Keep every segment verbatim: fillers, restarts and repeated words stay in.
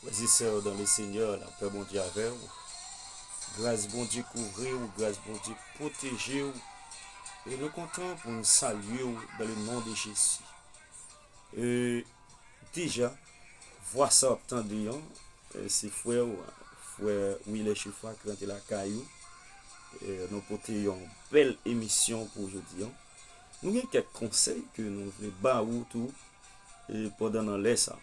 Frè e sè dan le Senyè, lapè Bondye avè w. Gras Bondye kouvri w, gras Bondye pwoteje w. E nou kontan pou n salye w dan le non de Jezi. E deja, vwa sa w ap tande an, e se frè w, frè Wilè Chifra ki rantre lakay ou. E nou pote yon bèl emisyon pou jodi an. Nou gen kèk konsèy ke nou vle ba ou tou, e pandan nan lè sa.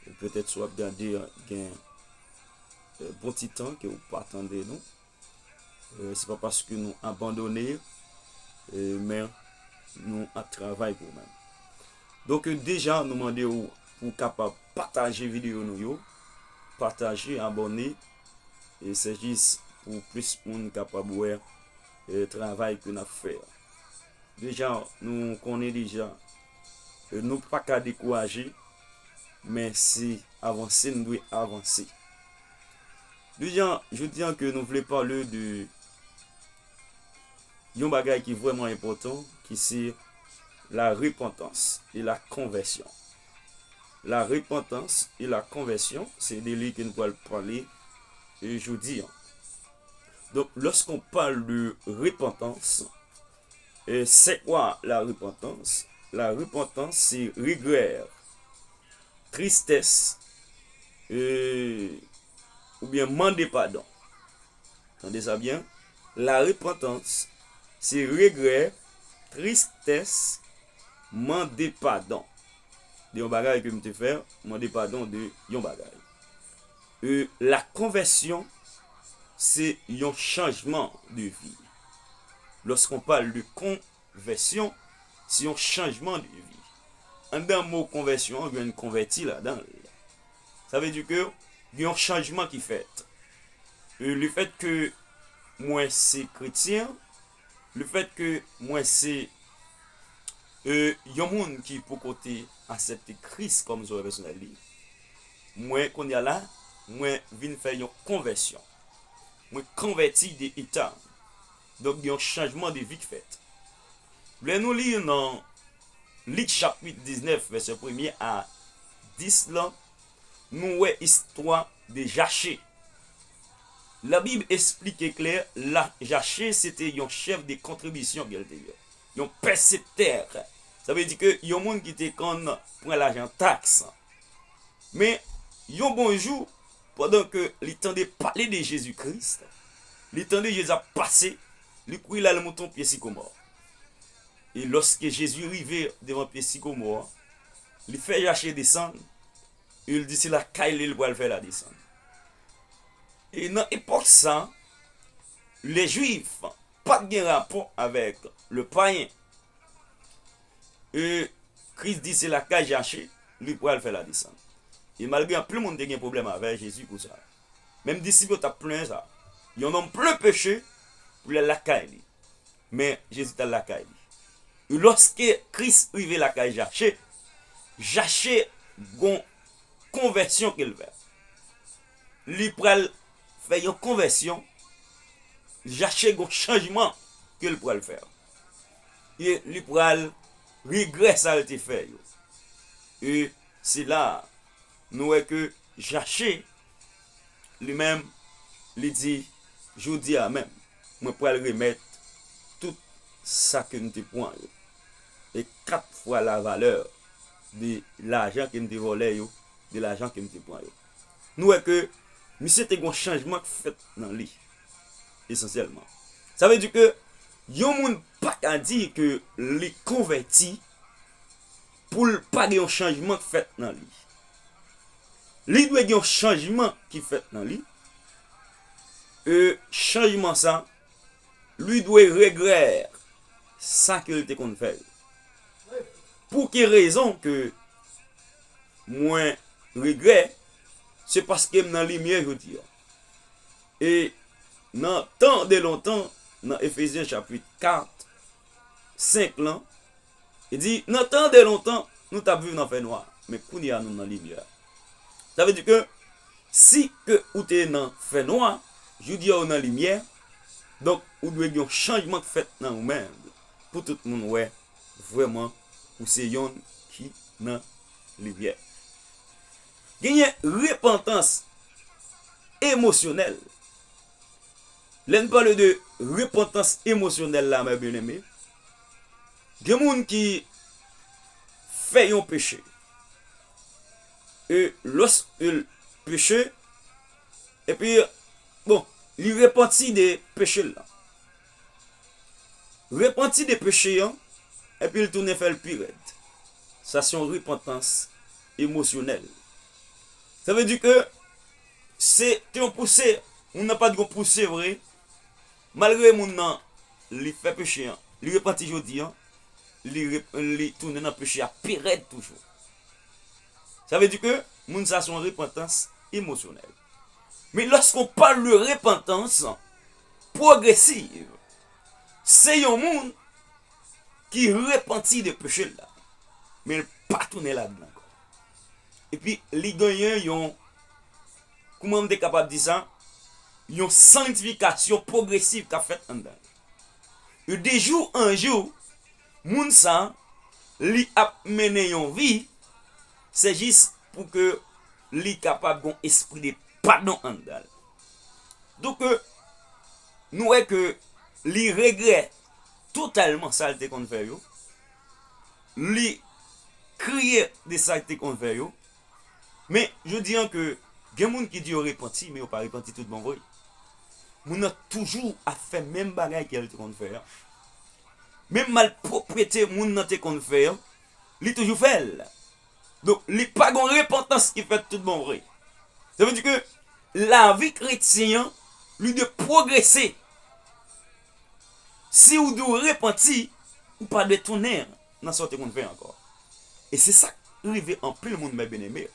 E petèt si w ap gade, gen, e, bon ti tan ke ou pa tande nou. E, se pa paske nou abandone, e, men nou ap travay pou ou menm. Donk, e, deja, nou mande w pou w kapab pataje videyo nou yo, pataje, abòne, e se jis pou plis moun kapab wè, e, travay ke n ap fè a. Deja, nou konnen deja, e, nou pa ka dekouraje, men se avanse n dwe avanse. Deja, jodi an ke nou vle pale de yon bagay ki vrèman enpòtan, ki se la repentance et la conversion. La repentance et la conversion, se de li ke nou pral pale, e, jodi an. Donc, lorsqu'on parle de repentance, euh, c'est quoi la repentance? La repentance, c'est regret, tristesse, euh, oubyen mande padon. Tande sa byen. La repentance, c'est regret, tristesse, mande padon de yon bagay ke m te fè, mande padon de yon bagay. E, la konvèsyon, se yon chanjman de vi. Lorsqu'on parle de conversion, se yon chanjman de vi. Anndan mo konvèsyon an, jwenn konvèti ladan l. Sa vle di ke gen yon chanjman ki fèt. E, le fèt ke mwen se kretyen, le fèt ke mwen se, e, yon moun ki poko te aksepte Kris kòm sovè pèsonèl li, mwen, kounye a la, mwen vin fè yon konvèsyon. Mwen konvèti de eta. Donk, gen yon chanjman de vi k fèt. Lè nou li nan Lik chapit diznèf, vèsè premye a dis lan, nou wè istwa de Jache. Labib esplike klè, la, Jache se te yon chèf de kontribisyon ke l te ye, yon pèseptè. Sa vle di ke yon moun ki te konn pran lajan taks. Men, yon bon jou, pandan ke li tande pale de Jezi Kris, li tande Jezi ap pase, li kouri l al moute yon pye sikomò. E lòske Jezi rive devan pye sikomò an, li fè Jache desann, e l di se lakay li l pral fè l a desann. E nan epòk sa, lè Jwif pa t gen rapò avèk le payen. E Kris di se lakay Jache li pral fè l a desann. E malgre anpil moun te gen pwoblèm avè Jezi pou sa, menm disip yo t ap plenyen sa. Un homme plein péché pou l al lakay li. Men Jezi t al lakay li. E lòske Kris rive lakay Jache, Jache gon konvèsyon ke l fè. Li pral fè yon konvèsyon, Jache gon chanjman ke l pral fè. E li pral regrè sa l te fè yo. E se la nou wè ke Jache, li menm, li di, jodi a menm, mwen pral remèt tout sa ke m te pran yo. E kat fwa la valè de lajan ke m te vòlè yo, de lajan ke m te pran yo. Nou wè ke misye te gon chanjman k fèt nan li, esansyèlman. Sa vle di ke yon moun pa ka di ke li konvèti pou l pa gen yon chanjman k fèt nan li. Li dwe gen yon chanjman ki fèt nan li. E chanjman sa, li dwe regrè sa ke l te konn fè yo. Pou ki rezon ke mwen regrè? Se paske m nan limyè jodi a. E nan tan de lontan, nan Efezyen chapit kat, senk lan, li di, nan tan de lontan, nou t ap viv nan fènwa, men kounye a nou nan limyè. Sa vle di ke si ke ou te nan fènwa, jodi a ou nan limyè, donk ou dwe gen yon chanjman k fèt nan ou menm, pou tout moun wè vrèman ou se yonn ki nan limyè. Genyen repantans emosyonèl. Lè n pale de repantans emosyonèl la, mè byeneme, gen moun ki fè yon peche. E lòske l peche, epi, bon, li repanti de peche l lan. Repanti de peche an, epi l tounen fè l pi rèd. Sa se yon repantans emosyonèl. Sa vle di ke se te yon pouse, moun nan pa t gon pouse vre. Malgre moun nan, li fè peche an, li repanti jodi an, li, rep- li tounen nan peche a pi rèd toujou. Sa vle di ke moun sa se yon repantans emosyonèl. Men lòske w pale de repantans pwogresiv, se yon moun ki repanti de peche l la, men l pa tounen ladan l ankò. Epi li genyen yon, kouman m te kapab di sa, yon sanktifikasyon pwogresiv k ap fèt anndan l. E de jou an jou, moun sa, li ap mennen yon vi, se jis pou ke li kapab gon espri de padon anndan l. Donk, nou wè ke li regrè totalman sa l te konn fè yo. Li kriye de sa l te konn fè yo. Men, jodi an ke gen moun ki di yo repanti, men yo pa repanti tout bon vre. Moun nan toujou ap fè menm bagay ke l te konn fè an. Menm malpwòpte moun nan te konn fè an, li toujou fè l. Donk, li pa gon repantans ki fèt tout bon vre. Sa vle di ke lavi kretyen an, li dwe pwogrese. Si w di w repanti, ou pa dwe tounen nan sa w te konn fè ankò. E se sa k rive anpil moun, mè byeneme.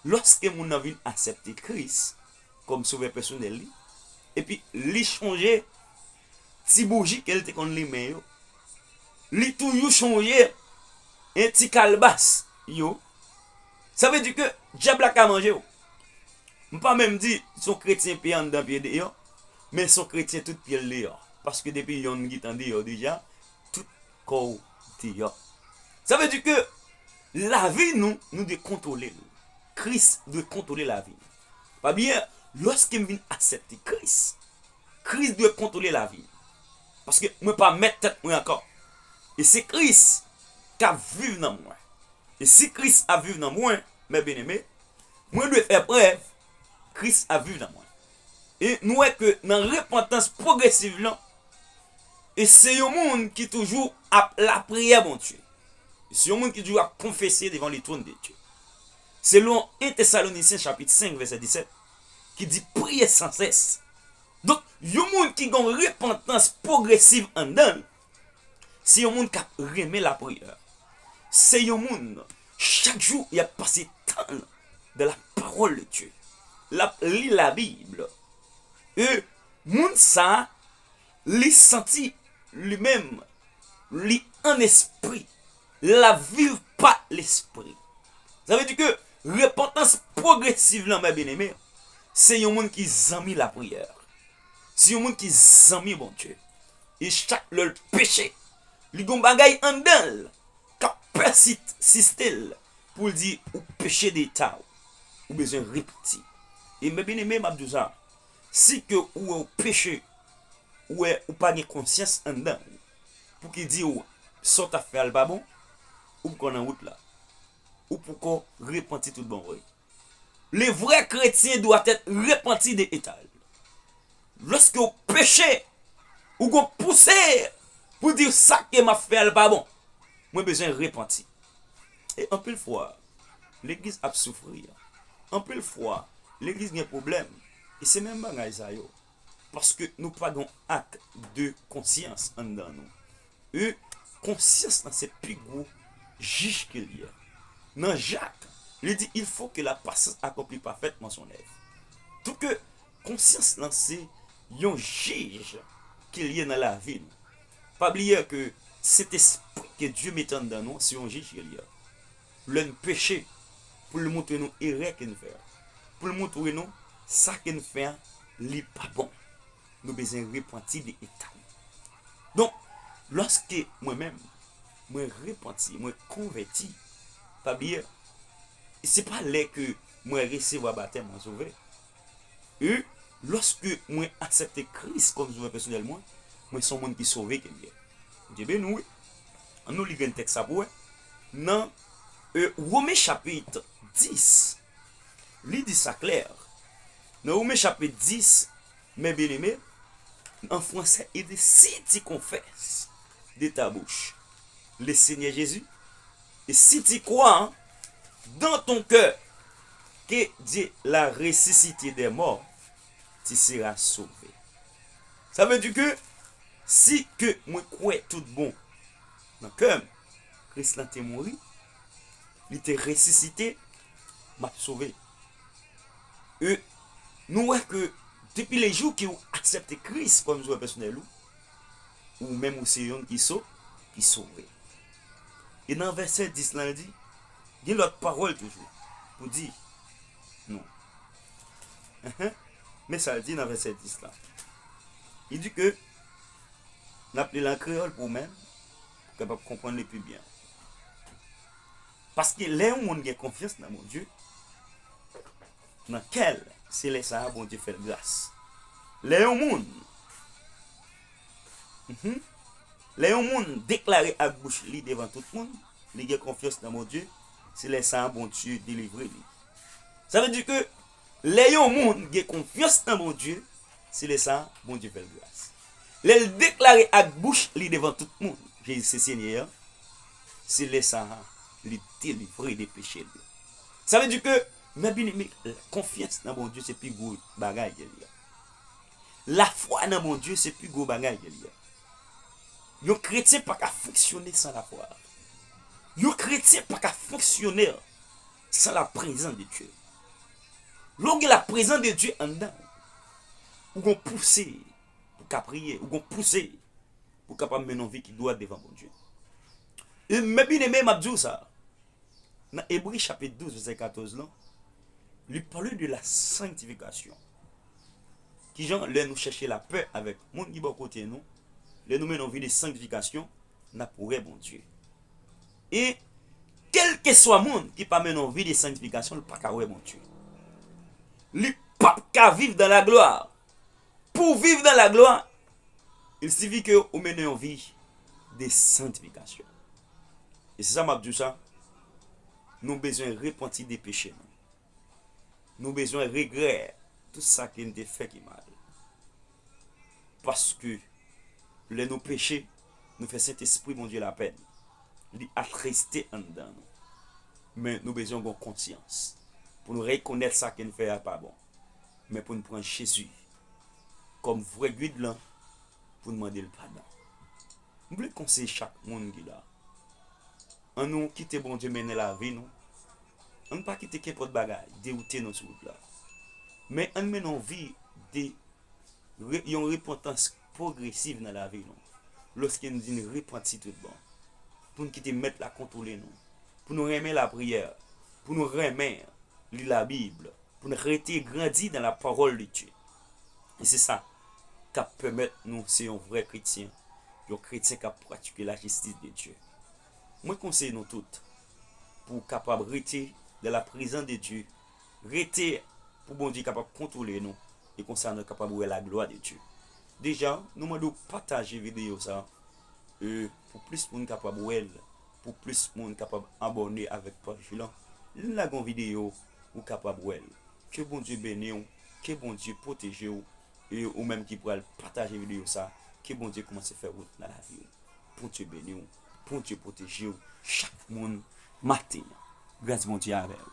Lòske moun nan vin aksepte Kris kòm sovè pèsonèl li, epi li chonje ti bouji ke l te konn limen yo, li toujou chonje en ti kalbas yo, sa vle di ke dyab la ka manje w. M pa menm di se yon kretyen pye anndan pye deyò, men se yon kretyen tout pye l deyò. Paske depi yonn gentan deyò deja, tout kò w deyò. Sa vle di ke lavi nou, nou dwe kontwole l. Kris dwe kontwole lavi nou. Pa bliye, lòske m vin aksepte Kris, Kris dwe kontwole lavi m. Paske mwen pa mèt tèt mwen ankò. E se Kris k ap viv nan mwen. E si Kris ap viv nan mwen, mè byeneme, mwen dwe fè prèv Kris ap viv nan mwen. E nou wè ke nan repantans pwogresiv lan, e se yon moun ki toujou ap lapriyè Bondye. E se yon moun ki toujou ap konfese devan le trône de Dieu. Selon en Tesalonisyen chapit senk vèsè disèt, ki di, priye san sès. Donk, yon moun ki gen yon repantans pwogresiv anndan l, se yon moun k ap renmen lapriyè. Se yon moun, chak jou, y ap pase tan l dans la parole de Dieu. L ap li Labib. E moun sa, li santi li menm, li an espri. L ap viv pa lespri. Sa vle di ke repantans pwogresiv lan, mè byeneme, se yon moun ki zanmi lapriyè. Se yon moun ki zanmi Bondye. E chak lè l peche, li gon bagay anndan l k ap pèsiste l pou l di ou peche de eta w, ou bezwen repanti. E mè byeneme, m ap di w sa, si ke ou wè w peche, ou wè ou pa gen konsyans anndan w pou ki di w sa w t ap fè a l pa bon, ou poko nan wout la. Ou poko repanti tout bon vre. Le vrai chrétien doit être repenti de eta l. Lòske w peche, ou gon pouse pou di sa ke m ap fè a l pa bon. Mwen bezwen repanti. E anpil fwa, legliz ap soufri. Anpil fwa, legliz gen pwoblèm. E se menm bagay sa yo. Paske nou pa gen ak de konsyans anndan nou. E konsyans lan se pi gwo jij ke l ye. Nan Jak, li di, il faut que la patience accomplisse parfaitement son œuvre. Tou ke konsyans lan se yon jij ke l ye nan lavi nou. Pa bliye ke Sentespri ke Dye mete anndan nou, se yon jij ke l ye. Lè n peche, pou l montre nou erè ke n fè a. Pou l montre nou sa ke n fè a, li pa bon. Nou bezwen repanti de eta nou. Donk, lòske mwen menm, mwen repanti, mwen konvèti, pa bliye, se pa lè ke mwen resevwa batèm, mwen sove. E lòske mwen aksepte Kris kòm Sovè pèsonèl mwen, mwen se yon moun ki sove ke m ye. Bondye beni w, wi. Ann nou li grenn tèks sa pou wè. Nan, e, Women chapit dis, li di sa klè. Nan Women chapit dis, mes bien-aimés, en français, il dit, si tu confesses de ta bouche le Seigneur Jésus, et si tu crois dans ton cœur que Dieu l'a ressuscité des morts, tu seras sauvé. Sa vle di ke si ke mwen kwè tout bon nan kè m, Kris lan te mouri, li te resisite, m ap sove. E nou wè ke depi le jou ke w aksepte Kris kòm Sovè pèsonèl ou, ou menm ou se yonn ki so, ki sove. E nan vèsè dis lan, li di, gen lòt pawòl toujou pou di nou. Enhen. Men sa l di nan vèsè dis lan. Li di ke, n ap li l an kreyòl pou ou menm, pou w kapab konprann li pi byen. Paske lè yon moun gen konfyans nan Bondye, nan kè l, se lè sa a Bondye fè l gras. Lè yon moun, mhm, lè yon moun deklare ak bouch li devan tout moun, li gen konfyans nan Bondye, se lè sa a Bondye delivre li. Sa vle di ke lè yon moun gen konfyans nan Bondye, se lè sa a Bondye fè l gras. Lè l deklare ak bouch li devan tout moun, Jezi se Senyè a, se lè sa a li delivre de peche l yo. Sa vle di ke, mes bien-aimés, konfyans nan Bondye se pi gwo bagay ke li a. Lafwa nan Bondye se pi gwo bagay ke li a. Yon kretyen pa ka fonksyone san lafwa. Yon kretyen pa ka fonksyone san la prezans de Dye. Lè w gen la prezans de Dye anndan w, ou gon pouse pou w ka priye, ou gon pouse pou w kapab mennen yon vi ki dwat devan Bondye. E, mes bien-aimés, m ap di w sa, nan Ebre chapit douz, vèsè katòz lan, li pale de la sanctification. Kijan, lè nou chèche lapè avèk moun ki bò kote nou, lè nou mennen yon vi de sanktifikasyon, n ap wè Bondye. E kèlkeswa moun ki pa mennen yon vi de sanktifikasyon, li pa ka wè Bondye. Li p ap ka viv dans la gloire. Pou w viv dans la gloire, il suffit ke ou mennen yon vi de sanktifikasyon. E se sa m ap di w sa, nou bezwen repanti de peche nou. Nou bezwen regrè tout sa ke n te fè ki mal. Paske lè nou peche, nou fè Sentespri Bondye lapèn. Li atriste anndan nou. Men nou bezwen gon konsyans pou nou rekonèt sa ke n fè a pa bon. Men pou n pran Jezi kòm vrè gid lan, pou n mande l padon. M vle konseye chak moun ki la. Ann nou kite Bondye mennen lavi nou. Ann pa kite kenpòt bagay dewoute nou sou wout la. Men ann mennen yon vi de re-, yon repantans pwogresiv nan lavi nou. Lòske n di n repanti tout bon. Pou n kite Mèt la kontwole nou. Pou nou renmen lapriyè. Pou nou renmen li Labib. Pou n rete grandi dans la parole de Dieu. E se sa k ap pèmèt nou se yon vrè kretyen, yon kretyen k ap pratike lajistis de Dye. Mwen konseye nou tout pou kapab rete dans la prezans de Dye, rete pou Bondye kapab kontwole nou, e konsa nou kapab wè laglwa de Dye. Deja, nou mande w pataje videyo sa a, e, pou plis moun kapab wè l, pou plis moun kapab abòne avèk paj lan. Lè n lage yon videyo, ou kapab wè l. Ke Bondye beni w, ke Bondye pwoteje w, e ou menm ki pral pataje videyo sa, ke Bondye kòmanse fè wout nan lavi w. Bondye beni w, Bondye pwoteje w, chak moun maten an. Gras Bondye avè w.